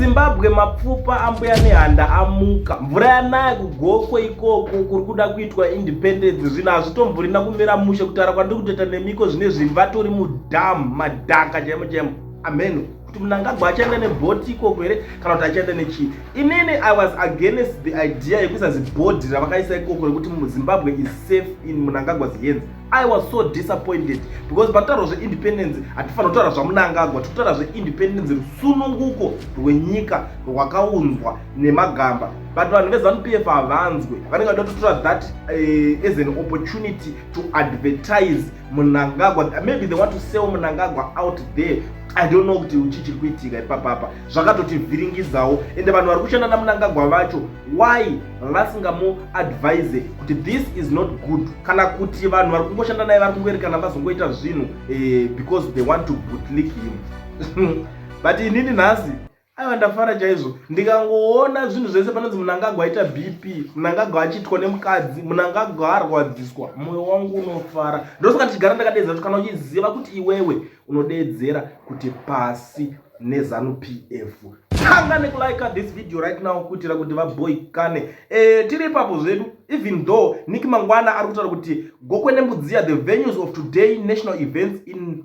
Yezimbabwe, mapfupa ambuya Nehanda amuka. Mvura yanaya kuGokwe ikoko kuri kuda kuitwa independence. Zvinhu hazvitomborina kumira mushe. Kutaura kwandiri kutoita nemiko zvine zvinhu, vatori mudhamu, madhaka chaimo chaimo. Ameno kuti Mnangagwa achaenda nebhoti ikoko here kana kuti achaenda nechii. Inini I was against the idea yekuisa zibhodhi ravakaisa ikoko rekuti Zimbabwe is safe in Mnangagwa's hands. I was so disappointed because panotaurwa zveindependence hatifanira kutaura zvaMnangagwa, tikutaura zveindependence, rusununguko rwenyika rwakaunzwa nemagamba. But vanhu veZANU PF havanzwe, vanenge vada kutotora that as an opportunity to advertise Mnangagwa. Maybe they want to sell Mnangagwa out there. I don't know kuti uchi chiri kuitika ipapapa zvakatotivhiringidzawo. Ende vanhu vari kushanda naMnangagwa vacho, why vasingamuadvise kuti this is not good? Kana kuti vanhu vari kungoshanda naye vari kungoerekana vazongoita zvinhu because they want to bootlick him. But inini nhasi, aiwa, ndafara chaizvo ndikangoona zvinhu zvese panonzi Mnangagwa aita BP, Mnangagwa achiitwa nemukadzi, Mnangagwa arwadziswa, mwoyo wangu unofara. Ndosaka ndichigara ndakadeedzera kuti kana uchiziva kuti iwewe unodeedzera kuti pasi neZANU PF, tanga nekulike this video right now kuitira kuti vaboykane. Tiri ipapo zvedu, even though Nick Mangwana ari kutaura kuti Gokwe Nembudziya, the venues of today national events in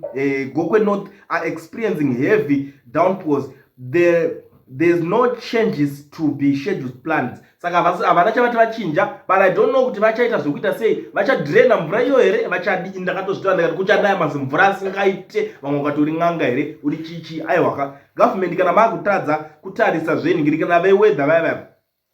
Gokwe North, are experiencing heavy downpours, there's no changes to be scheduled plans. Saka havana chavati vachinja, but I don't know kuti vachaita zvekuita sei. Vachadrena mvura iyo here? Vachadi? Ndakatozvitaura ndikati kuchanaya mazimvura asingaite. Vamwe vakati uri n'anga here, uri chichi? Aiwaka, government, kana maakutadza kutarisa zvenhingiri, kana veweather vaya vaya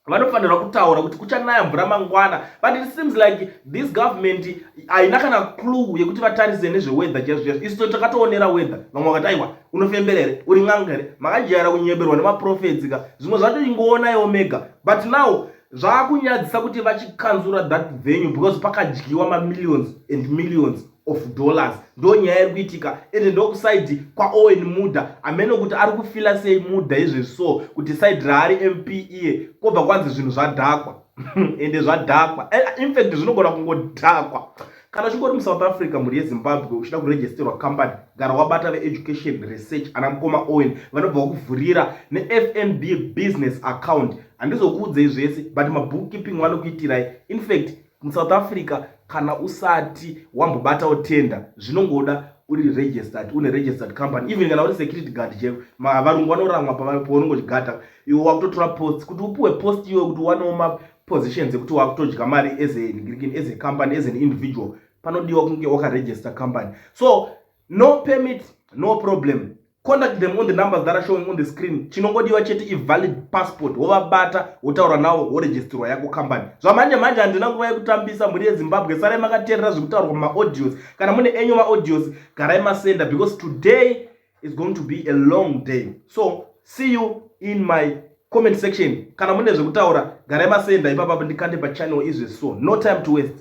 vanofanirwa kutaura kuti kuchanaya mvura mangwana. But it seems like this government haina kana clue yekuti vatarise nezveweather chaizvo chaizvo. Isu takatoonera weather, vamwe vakati aiwa, unofembera here, uri n'anga here? Makajaira kunyeberwa nemaprofets ka. Zvimwe zvacho ingoonaiwo mega. But now zvaakunyadzisa kuti vachikanzura that venue because pakadyiwa mamillions and millions of dollars. Ndo nyaya iri kuitika. Ende ndokuside kwaOwen Mudha. Amene kuti ari kufeela sei Mudha izvezvi, so kuti side raari MP iye kwobva kwanzi zvinhu zvadhakwa. Ende zvadhakwa. In fact zvinogona kungodhakwa. Kana uchingori muSouth Africa, mhuri yeZimbabwe, uchida kuregisterwa company, gara wabata veEducation Research, ana mukoma Owen. Vanobva vakuvhurira neFNB business account. Handizokuudzei zvese, but mabookkeeping vanokuitirai. In fact, muSouth Africa, kana usati wambobatawo tender, zvinongoda uri registered, une registered company. Even kana uri security guard chero, varungu vanoramwa paunongochigadha iwe wakutotora post kuti upiwe post iwe kuti uwanewo mapositions ekuti wakutodya mari as a company, as an individual, panodiwa kunge wakaregister company. So no permit, no problem. Contact them on the numbers that are showing on the screen. Chinongodiwa chete ivalid passport. Wovabata, wotaura navo, woregisterwa yako company zvamanje manje. Handina nguva yekutambisa, mhuri yeZimbabwe. Sarai makateerera zvekutaurwa mumaaudios. Kana mune enyu maaudios, garai masenda because today is going to be a long day. So see you in my comment section. Kana mune zvekutaura, garai masenda ipapapo, ndikande pachannel izve. So no time to waste.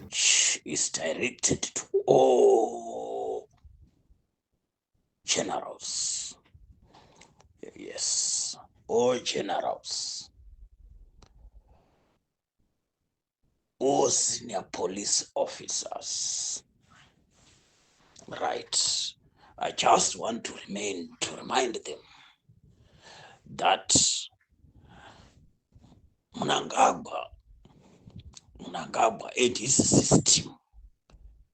Is directed to all generals. Yes, all generals, all senior police officers. Right. I just want to remind them that Mnangagwa and his system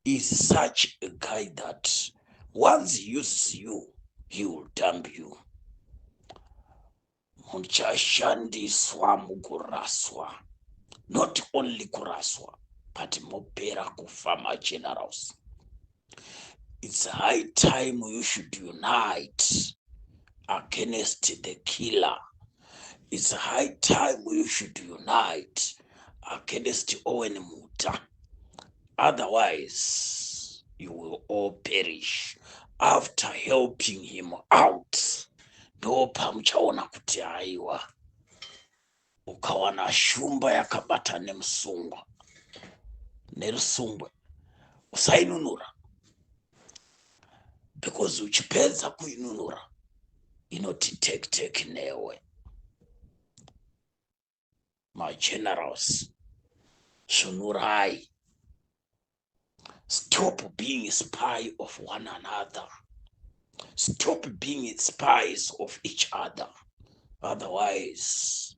is such a guy that once he uses you, he will dump you. Muchashandiswa mukuraswa, not only kuraswa, but mopera kufa, magenerals. It's high time you should unite against the killer. It's high time you should unite against Owen Mudha. Otherwise, you will all perish after helping him out. Ndo pamuchaona kuti aiwa, ukawana shumba yakabata nemusungwa nerusungwe, usainunura, because uchipedza kuinunura inoti tek tek newe. Magenerals, svunurai. Stop being spy of one another. Stop being spies of each other. Otherwise,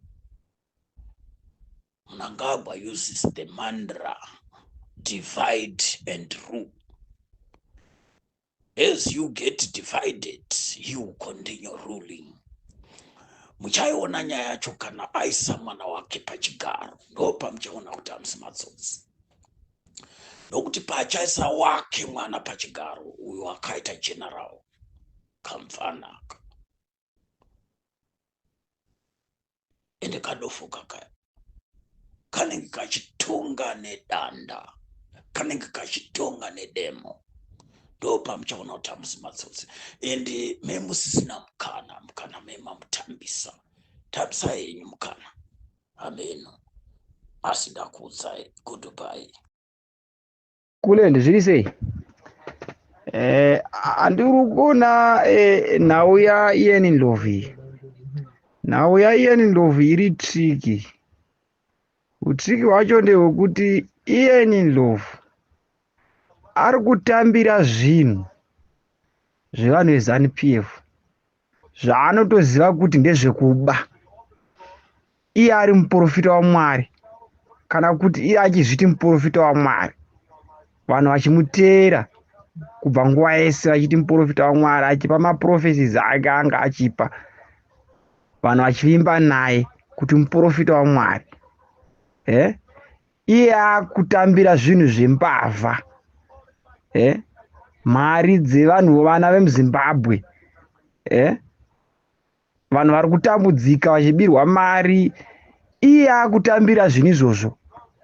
Mnangagwa uses the mantra divide and rule. As you get divided, he will continue ruling. Muchaiona nyaya yacho kana aisa mwana wake pachigaro, ndopamuchaona kuti hamusi matsotsi. Nokuti paachaisa wake mwana pachigaro, uyo akaita general kamfanaka ende kadofo kakaya kanenge kachitonga nedanda, kanenge kachitonga nedemo. Ndopamuchaona kuti hamusi matsotsi ende memusisina mukana, mukana memamutambisa, tambisai henyu mukana hameno, asi ndakuudzai goodbye. Kulend zviri sei? Andiri kuona nhau yaIan Ndlovu iyi. Nhau yaIan Ndlovu iri tricky. Utriki hwacho ndehwekuti Ian Ndlovu ari kutambira zvinhu zvevanhu veZanu PF zvaanotoziva kuti ndezvekuba. Iye ari muprofita waMwari, kana kuti iye achizviti muprofita waMwari, vanhu vachimuteera kubva nguva yese vachiti muprofita waMwari, achipa maprofesis ake anga achipa, vanhu vachivimba naye kuti muprofita waMwari. Iye akutambira zvinhu zvembavha, mari dzevanhu vana vemuZimbabwe, vanhu vari kutambudzika vachibirwa mari, iye akutambira zvinhu izvozvo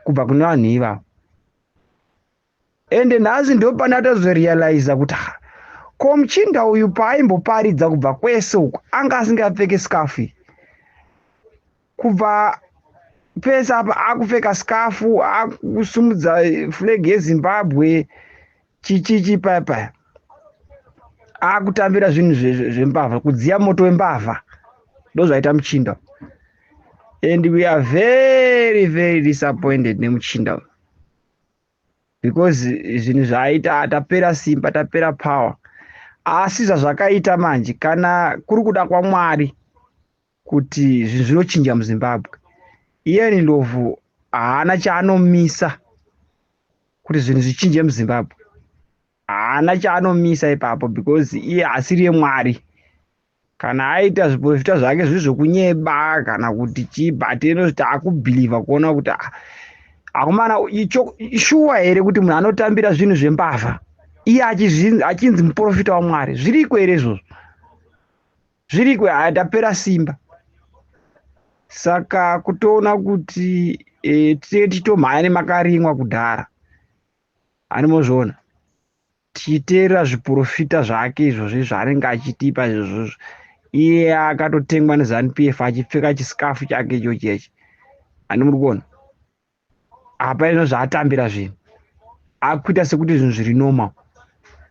kubva kune vanhu ivavo. Ende nhasi ndopane atozorealiza kuti ko muchinda uyu paaimboparidza kubva kwese uku anga asingapfeke scarf iyi. Kubva pese apa akupfeka scarf, akusumudza flag yeZimbabwe, chichichi paya paya, akutambira zvinhu zvembavha, kudziya moto wembavha. Ndozvaita muchinda. And we are very very disappointed nemuchinda, because zvinhu zvaaita tapera simba, tapera power. Asi zvazvakaita manje, kana kuri kuda kwaMwari kuti zvinhu zvinochinja muZimbabwe, Ian Ndlovu haana chaanomisa kuti zvinhu zvichinje muZimbabwe. Haana chaanomisa ipapo, because iye asiri yemwari. Kana aita zviprofita zvake zviri zvekunyeba kana kuti chii, but inozvi taakubhilivha kuona kuti akomana, shuwa here kuti munhu anotambira zvinhu zvembavha iye achinzi muprofita waMwari? Zviriko here izvozvo? Zviriko? Haya, tapera simba. Saka kutoona kuti tinenge tichitomhanya nemakarimwa kudhara, animozviona, tichiteerera zviprofita zvake izvozvo zvaanenge achitipa izvozvozvo, iye akatotengwa neZanu PF achipfeka chiscarf chake icho cheche. Ani muri kuona apa ino zvaatambira zvinhu, akuita sekuti zvinhu zviri normal.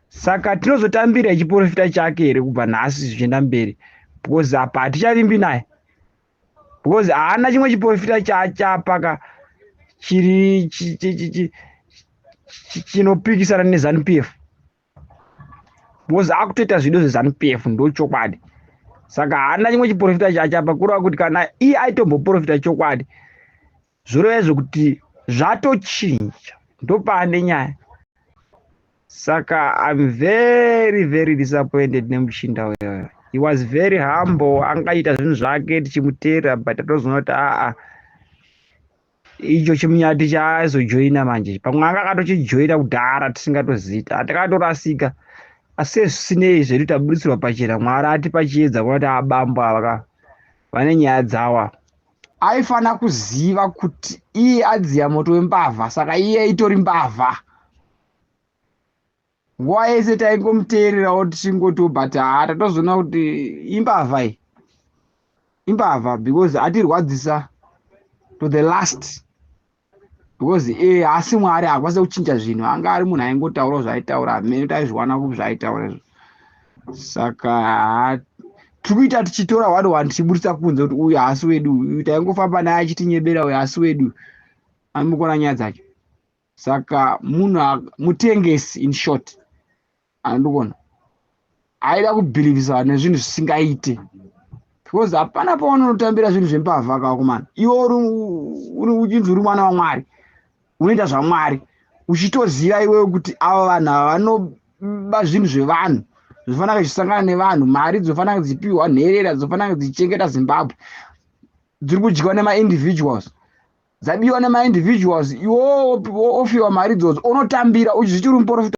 Saka tinozotambira chiprofita chake here kubva nhasi zvichienda mberi? Because apa hatichavimbi naye, because haana chimwe chiprofita chaachapaka chiri chinopikisana neZanu PF, because akutoita zvido zveZanu PF, ndo chokwadi. Saka haana chimwe chiprofita chaachapa, kureva kuti kana iye aitomboprofita chokwadi, zvoreva izvo kuti zvatochinja. Ndopaane nyaya. Saka I'm very very disappointed nemuchinda uyoyo. He was very humble, angaita zvinhu zvake tichimuteera, but atozoona kuti aa, icho chimunyati chaazojoina manje, pamwe anga akatochijoina kudhara tisingatozita, takatorasika. Asi zvisinei zvedu, taburitsirwa pachena, Mwari atipa chiedza kuona kuti abambo ava ka vane nyaya dzawa. Aifana kuziva kuti iye adziya moto wembavha, saka iye itori mbavha. Nguva yese taingomuteererawo tichingoti, but haa, tatozoona kuti imbavha iyi, imbavha, because atirwadzisa to the last, because iye haasi Mwari, haakwanisa kuchinja zvinhu. Anga ari munhu aingotaurawo zvaaitaura, hamene kuti aizviwana kupi zvaaitaura izvo. Saka tiri kuita tichitora one one tichiburitsa kunze kuti uyu haasi wedu, uyu taingofamba naye achitinyebera, uyu haasi wedu. Anomukuona nyaya dzacho. Saka munhu mutengesi, in short, andikuona aida kubhilivisa vanhu nezvinhu zvisingaite. Because hapana paunotambira zvinhu zvembavha kakomana. Iwe uri uchinzi uri mwana waMwari, unoita zvaMwari, uchitoziva iwewe kuti ava vanhu ava vanoba zvinhu zvevanhu zvinofanira zvichisangana nevanhu, mari dzinofanira dzichipiwa nherera, dzinofanira dzichichengeta Zimbabwe, dziri kudyiwa nemaindividuals, dzabiwa nemaindividuals. Iwowo ofiwa mari idzodzo, unotambira uchizichiri muprofita.